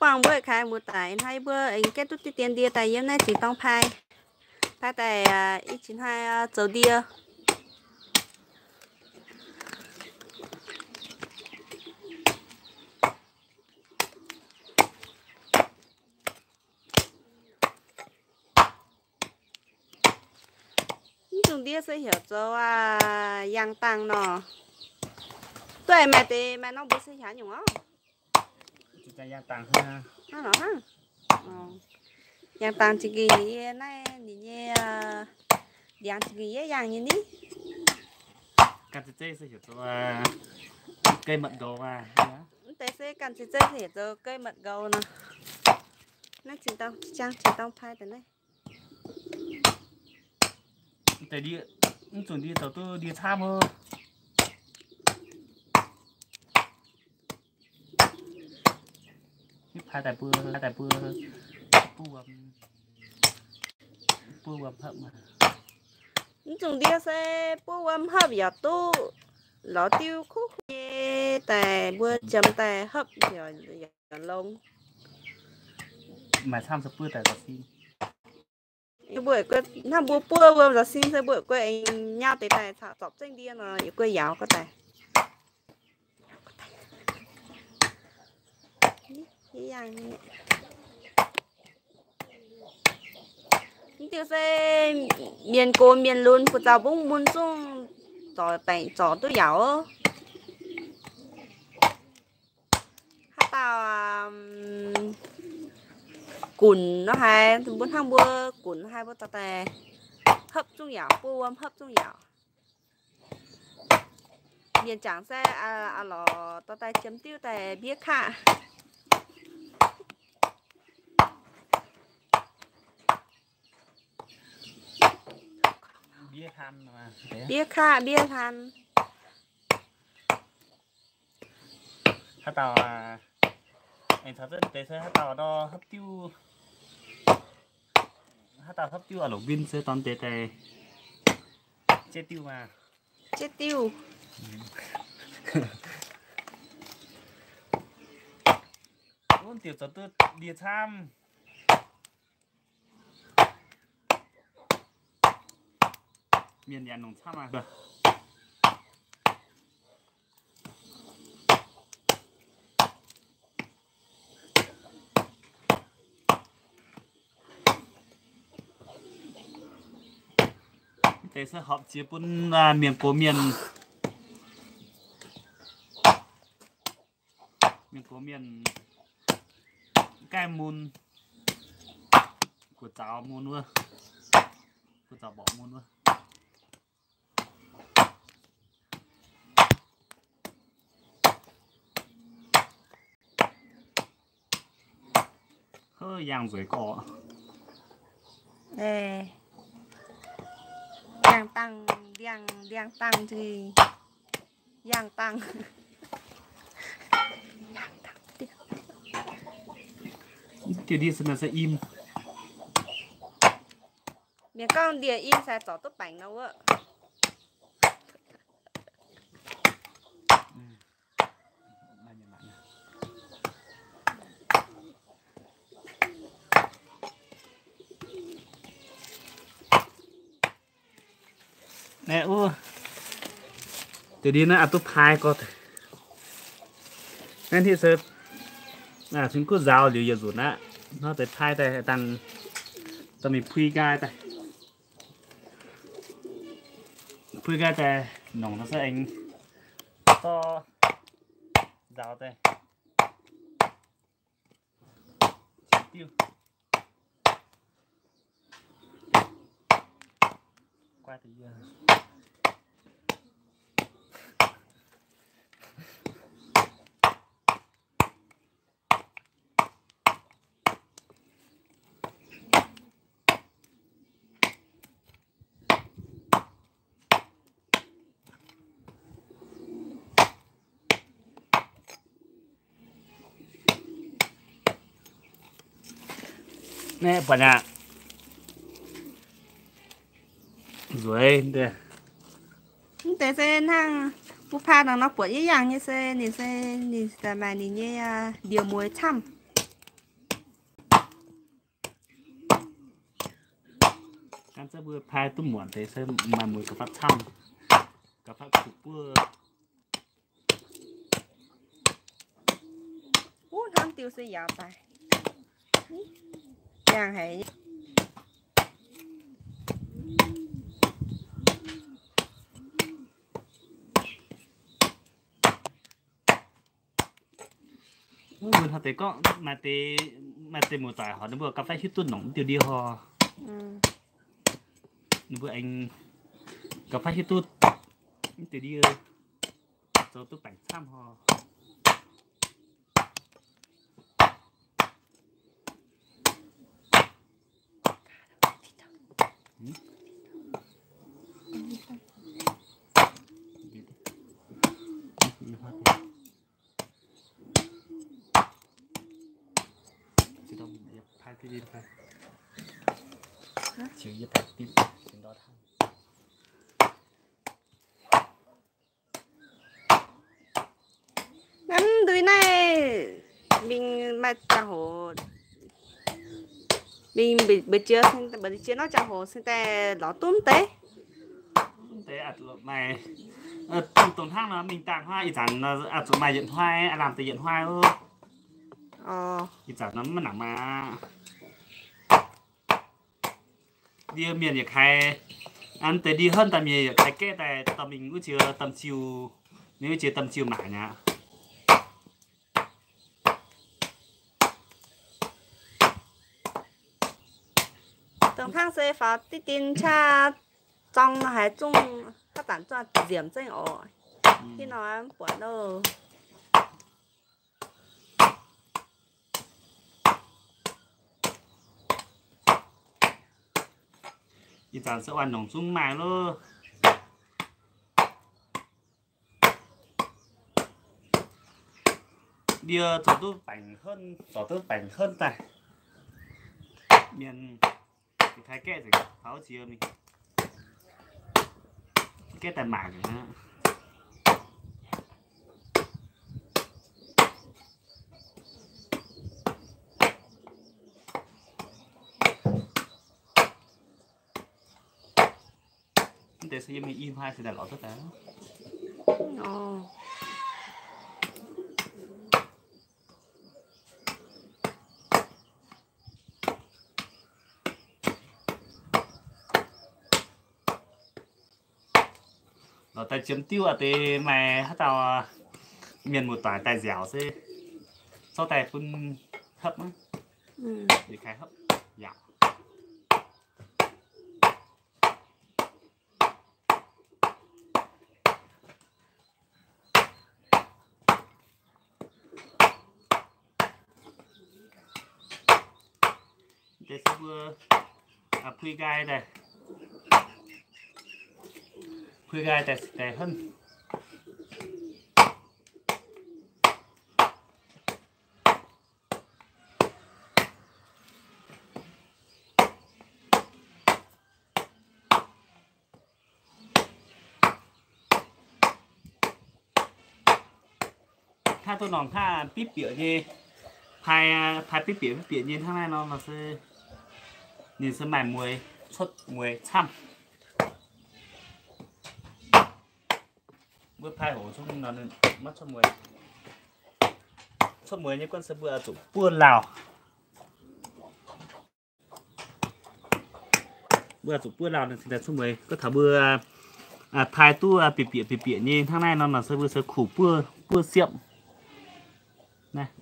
Buangh mbuo kaaix muoz-doic hnoi mbuo aengx gaengh duqv diqv dien ndie daaih yiem naaiv zingx dorng pai. Pai daaih i zingx hnoi zoux ndie. Mv dungx ndie se heuc zoux yangh dangh nor. Duqv maaih deix maaih norm mbuo se hiaangx nyungc orv. Hnangv nor hnangv. Yangh dangh zingh gengh ninh nyei naaiv ninh nyei ndiangx zingh gengh yietv yangh nyei ni. Ganh zeiv zeiv se heuc zoux cây mận gầu อ่ะ. Mv deix se ganh zeiv zeiv se heuc zoux cây mận gầu นอ. Naaiv zingh dangh, zingh dangh pai daaih naaiv. Mv zuqc ndie zoux duqv ndie camv oc. Ih pai daaih buo, pai daaih buo, buov wuom, buov wuom hopv. Mv zuqc ndie se buov wuom hopv yaac duqv, lorz diuv kuv kuv nyei daaih mbuo jiem daaih hopv yaac longx. Maaih camv se buov daaih zaux sin. Mbuo hnangv mbuo buov wuom zaux sin se mbuo guei aengx nyau deix daaih caux zorpc zengv ndie nor, yie guei yauz gorngv daaih. Mv diuh se mienh gox mienh lunx, buoz-zaux mbungv mun zungv zorc baengc zorc duqv yaac oc. Haaix dauh gunc nor haaix, mbuo hnangv mbuo gunc haaix mbuo dorh daaih hopv zungv yaac, buov wuom hopv zungv yaac. Mienh jangc se lorz dorh daaih jiem diuv daaih mbiev kaqv. Mbiev kaqv, mbiev hlan. Haaix dauh aengx caux zunv deix se haaix dauh nor hopv diuv, haaix dauh hopv diuv a'loc win se dorn deix daaih jeiv diuv maah. Jeiv diuv. Wuov diuh zoux duqv ndie camv. Mienh yaac nongc camv aqv. Deix se horpc jiex bun mienh gox mienh, mienh gox mienh gaengh mun, buoz-zaux mun wuov, buoz-zaux mborqc mun wuov. Hov, yangh nzueic gorqv. Yangh dangh, ndiangx, ndiangx dangh nzueic. Yangh dangh. Diuh ndie se naaiv se im. Mienh gorngv ndie im se zorc duqv baengc nor wuov. Naaiv wuov, deix ndie naaiv a'duqv pai gorx. Naaiv hitv se cingx kuv nzaaux liuz yietc nzunc aqv. Hnangv deix pai daaih dangh, dangh mingh pui nqaai daaih. Pui nqaai daaih nongc nor se aengx dorh nzaaux daaih. Diuv. Naaiv buatc aqv. Nzueic deix. Mv deix se hnangv mbuo paa nor nor buatc yie yangh nyei se ninh se ninh maaih ninh nyei ndie-mueiz camv. Hnangv mbuo pai duqv muonc deix se maaih mueiz gauh faatv camv, gauh faatv kuv buov. Wuov hnamv diuh se yaac daaih. Yangh haic. Wuov mbuo hnoi deix gorngv maaih deix, maaih deix muoz-doic horpc ninh mbuo gauh faatv hiuv duqv nongc diuh ndie hor. Ninh mbuo aengx gauh faatv hiuv duqv diuh ndie zoux duqv baengc camv hor. Naaiv ndui naaiv mingh maaih ziangh hoc, mingh mbu'ziex, mbu'ziex norm ziangh hoc cingx daaih lorz duqv mv deix. Mv deix aqc zuqc maaih, dongh hnangv nor mingh dangh hnoi, ih zanc aqc zuqc maaih yietc hnoi, aav lamh deix yietc hnoi oc. Ih zanc nor mv nangc maah. Ndie mienh yietc kaaix, an deix ndie henv daaih mienh yietc kaaix gaeqv daaih dorh mingh wuov jiex domh ziuh, mingh wuov jiex domh ziuh maaic mi'aqv. Dongh hnangv se faaux diqv dien qaqv zorng haaix zungv haaix zanc zungv nziemc zengv oc. Ih nor mv buatc loh. Ih zanc se oix nongc zungv maaih loh. Ndie zoux duqv baengc henv, zoux duqv baengc henv daaih. Mienh taaih gaeqv nzengc, taux jiex mingh gaeqv daaih maaic nzengc aqv. Mv deix se yiem mingh i hnoi se daaih lorz duqv daaih. Lorz daaih ziemx diuv aqv deix maaih haaix dauh mienh muoz-doic daaih nziaauc se zorqv daaih bun hopv, kaaix hopv yaac. Deix se mbuo puix nqaai daaih, puix nqaai daaih, daaih hnangv. Hnangv duqv nongc hnangv bipv bieqc nyei, pai, pai bipv bieqc bipv bieqc nyei hnangv naaiv nor se ninh se maaih mueiz, cuotv mueiz camv. Mbuo pai hoc zungv nor maiv cuotv mueiz. Cuotv mueiz nyei guonv se mbuo zuqc buov lauh. Mbuo zuqc buov lauh ninh cingx daaih cuotv mueiz. Gorngv taux mbuo pai duqv bieqc bieqc bieqc bieqc nyei hnangv naaiv nor, nor se mbuo se kuv buov, buov siepv. Naaiv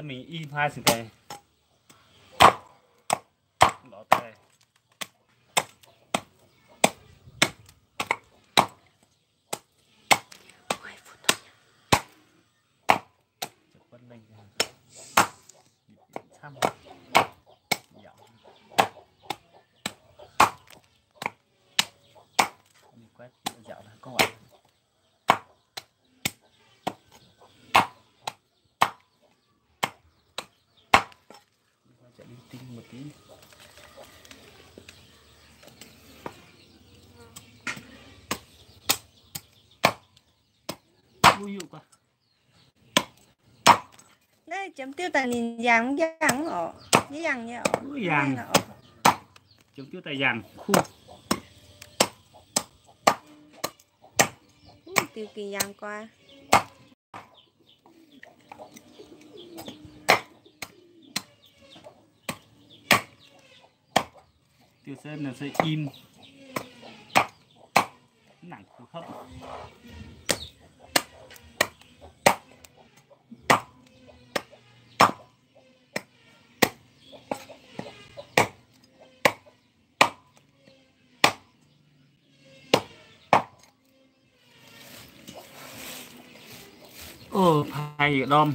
mingh i hnoi cingx daaih lorz daaih. Jiem diuv daaih ninh yangh mv yangh oc, yangh nyei oc. Yangh. Jiem diuv daaih yangh kuv. Diuv gengh yangh guai. Diuv se, se im. Nangc kuv hopv. Ov, pai yietc ndorm.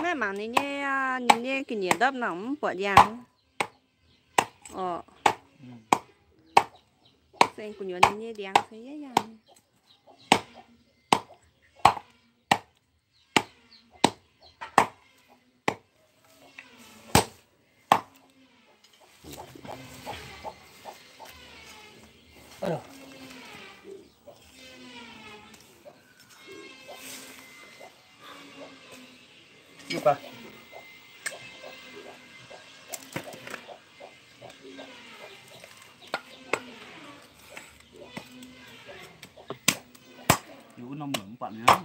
Maiv mangc ninh nyei, ninh nyei ga'nyiec ndopv nor mv buatc yangh. Orqc. Se gu'nyuoz ninh nyei ndiangx se yaac yangh. Wuov norm longc mv buatc mi'aqv.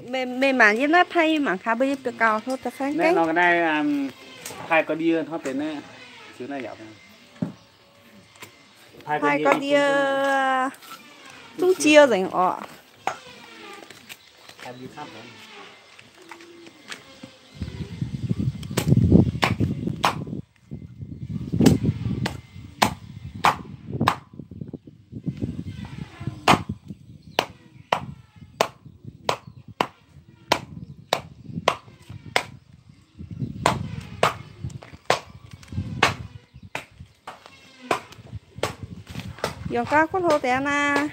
Meih mangc yie naaiv pai mangc gaax mbuo yie biauv gauh hlo da'faanh gaengh. Nor ga'naaiv pai ga'ndiev hnangv deix naaiv, ziux naaiv yaac pai ga'ndiev zungv jiex nzengc orqc. Yungz gau kuv hlo deix naaiv.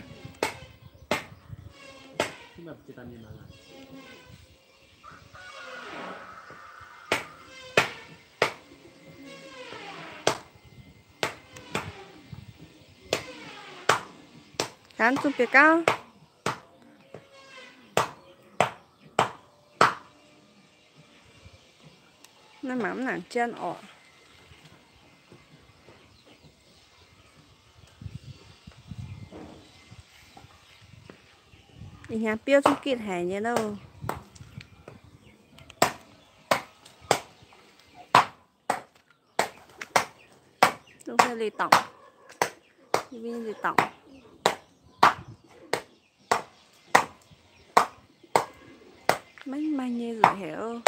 Ganh zuqc biauv gauh. Naaiv mangc mv nangc jienv orqc. Ih hnyangx biouv zungv gitv haic nyei loh. Zungv liz dorngc. Liz dorngc. Maiv maaih nyei nzueic haic oc.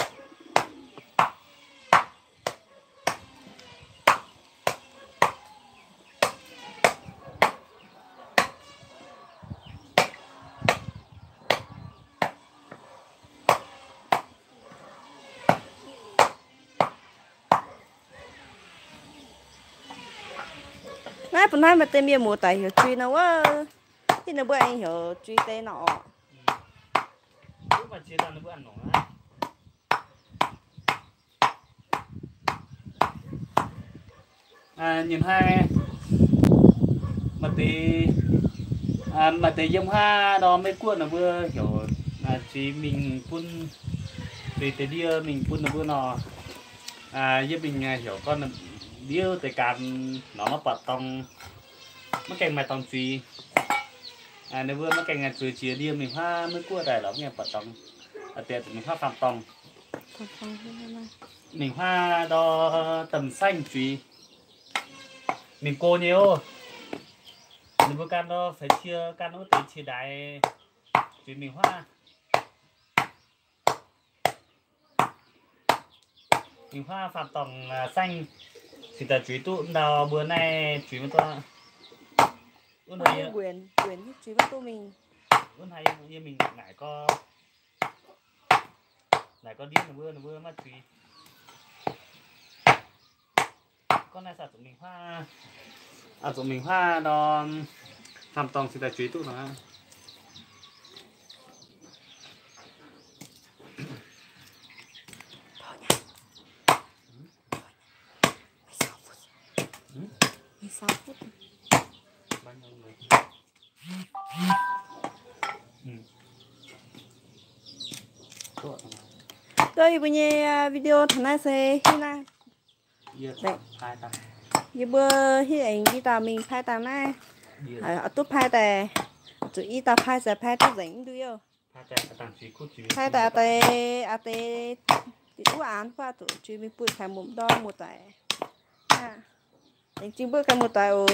Naaiv bun naaiv maaih deix mienh muoz-doic heuc zui nor wuov, hitv ninh mbuo aengx heuc zui deix nor orqc. Ninh hnangv maaih deix, maaih deix yiem haav nor Meiv Guoqv ninh mbuo heuc zui mingh bun, zui deix ndie mingh bun ninh mbuo nor, yie mingh heuc gorngv ndiev deix gan nor maiv buatc dorng, maiv gaengh maaih dorng ziex. Ninh mbuo maiv gaengh zueiz jiex ndie mingh huaav Meiv Guoqv daaih lorz mienh buatc dorngx, deix zuqc mingh huaav faam dorngx. Mingh huaav ndorm domh saengv zuiz. Mingh go nyei oc. Ninh mbuo gan ndorm feix cie, gan wuov deix cie ndaix zuiz mingh huaav. Mingh huaav faam dorngx saengv cingx daaih zuiz duqv ndau mbuo naaiv zuiz maiv duqv. Wuov hnoi yie mingh, wuov hnoi yie mingh naaic gorx, naaic gorx ndiev ninh mbuo, ninh mbuo maiv zuiz. Gorngv naaiv zuqc mingh huaav, zuqc mingh huaav nor, faam dorngx cingx daaih zuiz duqv nor. Duqv yie mbuo nyei video taux naaiv se hitv naaiv. Yie mbuo hitv aengx i dauh mingh pai dangh naaiv. Duqv pai daaih, zuqc i dauh pai se pai duqv nzengc mv nduov youh. Pai daaih aa deix, aa deix, wuov aanx fai zuqc jiex mingh buoqv taux muoz-ndorm muoz-doic. Aengx jiex mbuo ganh muoz-doic oc.